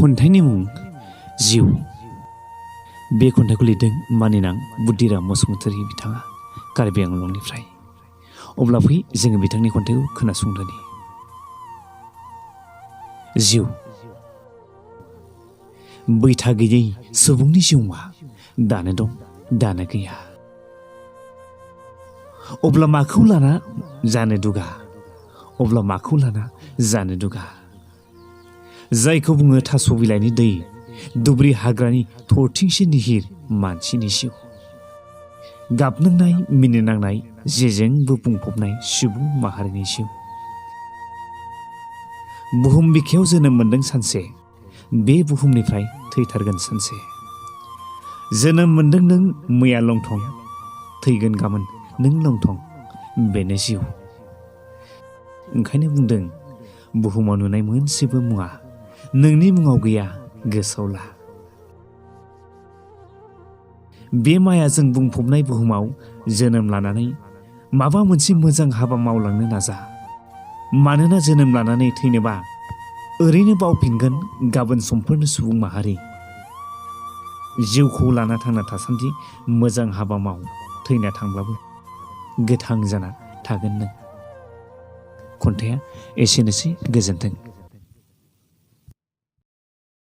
खन्थाइनि मुं जिउ। बे खन्थाइखौ लिरदों मानिनां बुद्धिराम बसुमतारी बिथाङा कार्बि आंलंनिफ्राय। अब्ला फै जोङो बिथांनि खन्थाइखौ खोनासंदोनि। जिउ। बैथा गैयै सुबुंनि जिउमा दानो दं दानो गैया। अब्ला माखौ लाना जानो दुगा, अब्ला माखौ लाना जानो दुगा। जायखौ बुङो थास' बिलाइनि दै, दुब्रि हाग्रानि थरथिंसे निहिर मानसिनि जिउ। गाबनांनाय मिनिनांनाय जेजोंबो बुंफबनाय सुबुं माहारिनि जिउ। बुहुम बिखायाव जोनोम मोनदों सानसे, बे बुहुमनिफ्राय थैथारगोन सानसे। जोनोम मोनदों नों मैया लंथं, थैगोन गाबोन नों लंथं, बेनो जिउ। ओंखायनो बुंदों बुहुमाव नुनाय मोनसेबो मुवा नोंनि मुङाव गैया गोसोआव ला। बे मायाजों बुंफबनाय बुहुमाव जोनोम लानानै माबा मोनसे मोजां हाबा मावलांनो नाजा। मानोना जोनोम लानानै थैनोबा ओरैनो बावफिनगोन गाबोन समफोरनो सुबुं माहारि। जिउखौ लाना थांना थासान्दि मोजां हाबा माव, थैना थांब्लाबो गोथां जाना थागोन नों। खन्थाइया एसेनोसै, गोजोन्थों।